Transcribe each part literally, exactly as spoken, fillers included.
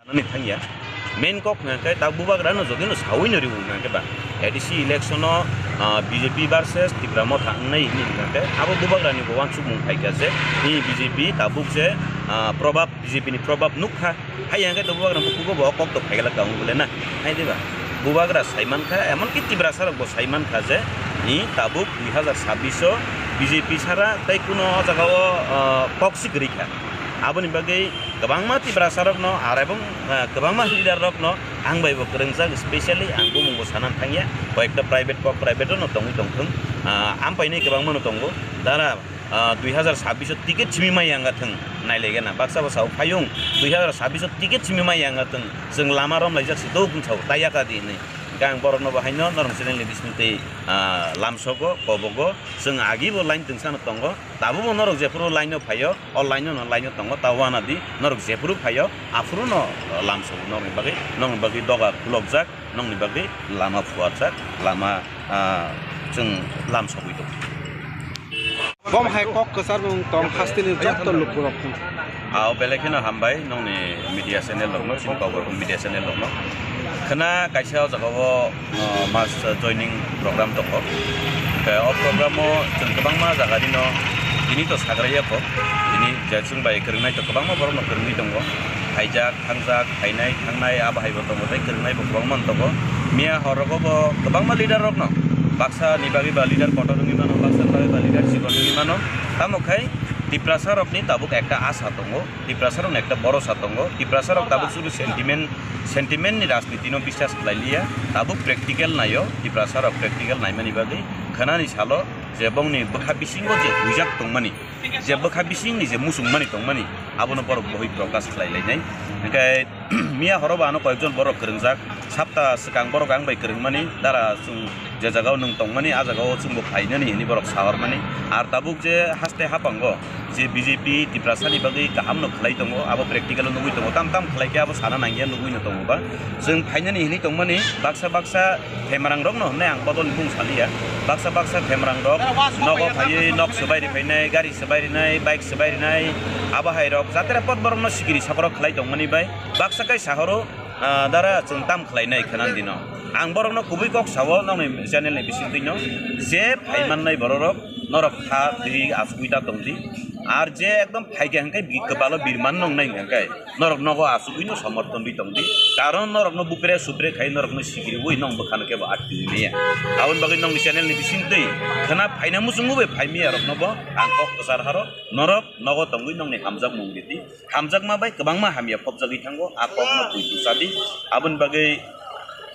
Nani thangya. Main kok hwnkhe ta bubagrano jodino sawi no rw hwnkhe ba A D C election o, ah, B J P versus Tipra Motha wngnai hwnwi hwnkhe abo bubagrani bo wansukmung phaikha je hi B J P tabuk je, ah, probab, B J P ni probab nukha. Hai hwnkhe to bubagra bukugo bo kok to phaiglak ka wng bole na. Hai diba? Bubagra saimankha, emonki Tiprasa rok bo saimankha je hi tabuk dui hazar sabbish o B J P sara tei kuno o jaga o, ah, kok si kwrwi kha. Aboni bagwi kwbangma Tiprasa rokno ar ebong, ah, kwbangma leader rokno ang bai bo kwrwngjak, specially ang bumung bo sana thangya, koyekta private kok private no tongwi tongthung, ah, ampai nai kwbangma no tongo, dara, ah, dui hazar sabbish o ticket simi mai yanga thung, nailaigena baksa bo sao phayung, dui hazar sabbish o ticket simi mai yanga thung, chwng lama romlaijak si do bwng sao tayaka di hinwi, hwnkhe ang borokno bo haino norok channel ni bisingtwi, ah, lamsogo, kobogo, chwng agi bo line twngsa no tongo. Tabukbo norok jephuru line-o phaio, o line-o no line-o tongo, ta uanadi norok jephuru phaio, aphuru'-no lamsogo norokni bagwi, norokni bagwi doga khulokjak, norokni bagwi lama phuarjak, lama, ah, chwng lamsogwi tongo. Bom hai kok kwchar bwng tong hasteni jotto lukurok. Ah, o belai kheno hambai nongni media channel rokno, chini Kokborok media channel rokno. Khwna kaisa o jaga o, ah, mass joining program tongo. Khe o program o chwng kwbangma jaga rino tini to sagraya kho. Tini je chwng bai kwrwngnai to kwbangma borok no kwrwngwi tongo. Phaijak, thangjak, phainai, thangnai, abo hai bo tongo tei kwrwngnai bo kwbangma no tongo. Miya hor rogo bo kwbangma leader rok no baksa ni bagwi ba leader kotor wngwi mano, baksa ni bagwi ba leader chikon wngwi mano. Tamo khai Tiprasa rokni tabuk ekta asa tongo. Tiprasa rokni ekta borosa tongo. Tiprasa rok tabuk suru sentiment, sentiment ni rajniti no biswas khlai liya. Tabuk practical naio. Tiprasa rok practical naimani bagwi khwnani salo je bongni bwkha bisingo je huijak tongmani, je bwkha bisingni je muchungmani tongmani, abono borok bohoi prokash khlai lainai. Hwnkhe miya horo bo ano koyekjon borok kwrwngjak. Sapta swkang borok ang bai kwrwngmani, dara chwng je jaga o nwng tongmani, a jaga o chwngbo phainani hinwi borok sahormani. Ar tabuk je haste haphango je B J P Tiprasa ni bagwi kaham no khlai tongo, abo practical o nugwi tongo, tam tam khlai khe abo sana nangya nugwi no tongo ba. Chwng phainani hinwi tongmani, baksa baksa Themarang rok no hwnwi ang bodol ni bung saliya, baksa baksa Themarang rok nogo phaiwi nok swbai ri phainai, gari swbai rinai, bike swbai rinai, abo hai rok jatera pot borok no sikiri sakorok khlai tongmani bai baksa kai sahoro. Ah, dara chwng tam khlainai khwnang dino. Ang borokno kubui kok sao nokni channel ni bisingtwino, je phai mannai bororok norok kha twi asugwi ta tongdi. Ar je ekdom phaikha hwnkhe bi kwbalo birman nongnai hwnkhe norok nogo asugwino somorthon di tongdi. Karon norokno bupre supre khai norokno sikiriwi nong bwkhano kebo atwi maya. Aboni bagwi nokni channel ni bisingtwi khwna phaina muchungo bai phai maya rokno bo ang kok kwchar haro norok nogo tongwi nokni hamjakmung ridi. Hamjakma bai kwbangma hamya phobjagwi thango, a kokno pui tusa di. Aboni bagwi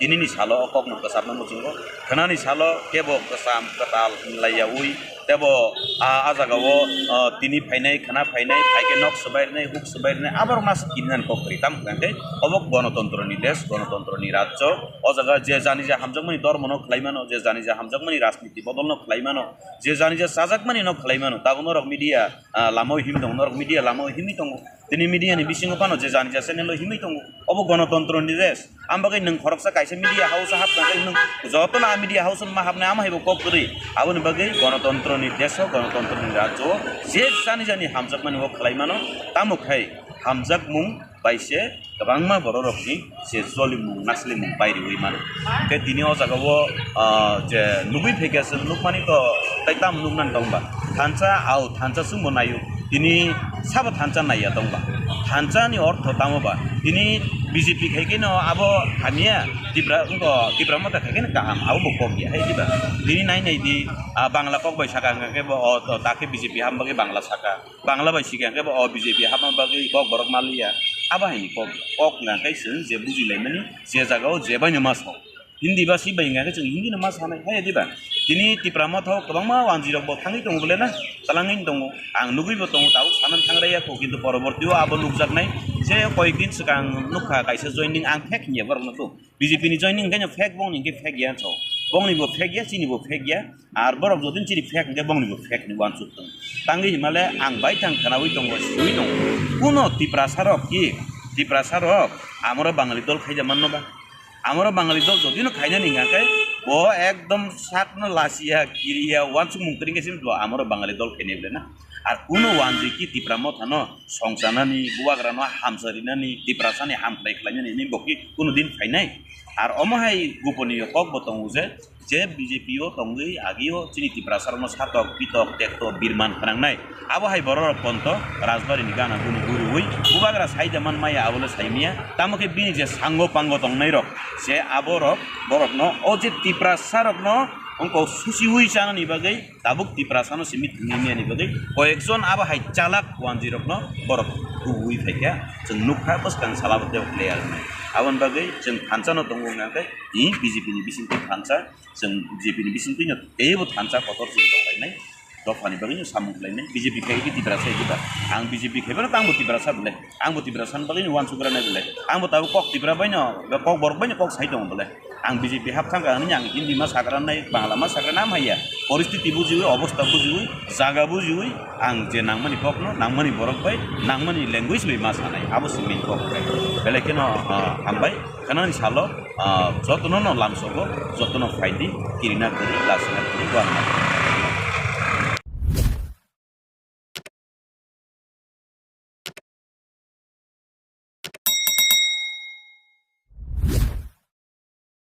tinini salo o kokno kwcharna muchungo. Khwnani salo kebo kwcham kwtal hinlai yaui, tebo a, a jagao, o, tini phainai, khwna phainai, phaikhe nok swbai rwnai, huk swbai rwnai, aborok masa kirinani kok kwrwi. Tamo hwnkhe obo gonotontroni desh, gonotontroni rajyo. O jaga je jani je hamjakmani dhormono khlai mano, je jani je hamjakmani rajniti bodolno khlai mano, je jani je chajakmanino khlai mano, tabuk norok media ah, lama o himwi tongo, norok media lama o himwi tongo. Tini media ni bisingo phano je jani ja channel o himwi tongo. Obo gonotontro ni desh. Am bagwi nwng khoroksa kaisa media house o hapna khe nwng jotono a media house o ma hapnai, amo hai bo kok kwrwi. Aboni bagwi gonotontro ni desh o, gonotontro ni rajyo o je jani jani hamjakmani o khlai mano, tamo khai hamjakmung bai se kwbangma bororokni se jolimung naslimung pairiwi mano. Khe tini o jagao, ah, je nugwi phaikha chwng nukmani to tei tamo nuknani tongba? Thansa, au, thansa chwngbo naio. Tini sabo thansa naiya tongba? Thansani ortho tamo ba? Tini B J P khai kheno abo hamya, Tipra wngkha, Tipra Motha khai kheno kaham, abo bo kok ya hai diba? Tini nai nai di, ah, Bangla kok bai saka hwnkha khe bo, o, to, ta khe B J P ham bagwi Bangla saka. Bangla bai sikha hwnkhe bo o B J P hapma bagwi kok borok maliya. Abo haini kok, kok hwnkha khe chwng je bujilaimani, je jagao je baino ma sao. Hindi ba si bai hwnkha khe chwng Hindi no ma sanai, hai diba? Tini Tipra Motha o kwbangma wanjwi rok bo thangwi tongo bole na, twlangwi tongo. Ang nugwi bo tongo, tabuk sanani thangraiya kho, kintu poroborti o abo nukjaknai. Je koyek din swkang nukha kaisa joining, ang fake hinya borokno to. B J P ni joining hwnkhe no fake, bongni hwnkhe fake ya sao. Bongni bo fake ya, chini bo fake ya. Ar borok jotoni chini fake hwnkhe bongni bo fake hinwi uansuk tongo. Tangwi himale ang baithang khwnawi tongo, siwi tongo. Kuno Tiprasa rok ki, Tiprasa rok amoro Bangali dol khaija manno ba? Amoro Bangali dol jotino khainani hwnkha khe bo ekdom sakno lasiya, kiriya, uansukmung kwrwngkhe simi bo amoro Bangali dol khainai bole na. Ar kuno wanjwi ki Tipra Mothano songchanani, bubagrano hamcharinani, Tiprasani hamkrai khlainani hwnwi bo ki kuno din phainai. Ar omo hai goponiyo kok bo tongo je, je B J P o tongwi agio chini Tiprasarokno satok, pitok, tekto, birman khnangnai. Abo hai bororok ponto rajbarini gana guni guriwi bubagra saida man maya abo le saimia. Tamo khe bini je sango pango tongnairok se aborok borokno o je Tiprasarokno wngkok susiwi chanani bagwi tabuk Tiprasano simi thwngwi miyani bagwi koyekjon abo hai chalak wanjwirokno borok tubuwi phaikha. Chwng nukha bwskang sala bo tei player hwnwi. Aboni bagwi chwng thansa no tongo hwnka khe, i B J P ni bisingtwi thansa, chwng B J P ni bisingtwi no teibo thansa kotor chwng tonglainai. Dophani bagwi no samung khlainai. B J P khai khe Tiprasa hai khe ba. Ang B J P khai phano tangbo Tiprasa bwle. Angbo Tiprasa ni bagwi no uansukra nai bwle. Angbo tabuk kok Tipra bai no, kok borok bai no kok sai tongo bwle. Ang B J P hap thangkha hwnwi ang Hindi ma sakra nai, Bangla ma sakra nam haiya. Poristiti bujiwi, obostha bujiwi, jaga bujiwi, ang je nangmani kokno, nangmani borok bai, nangmani language bai ma sanai. Abo se main kok bai. Belai kheno, ah, hambai, khanani salo, ah, jotono no lamsogo, jotono phaidi, kirina kwrwi, lasina kwrwi, wangna kwrwi.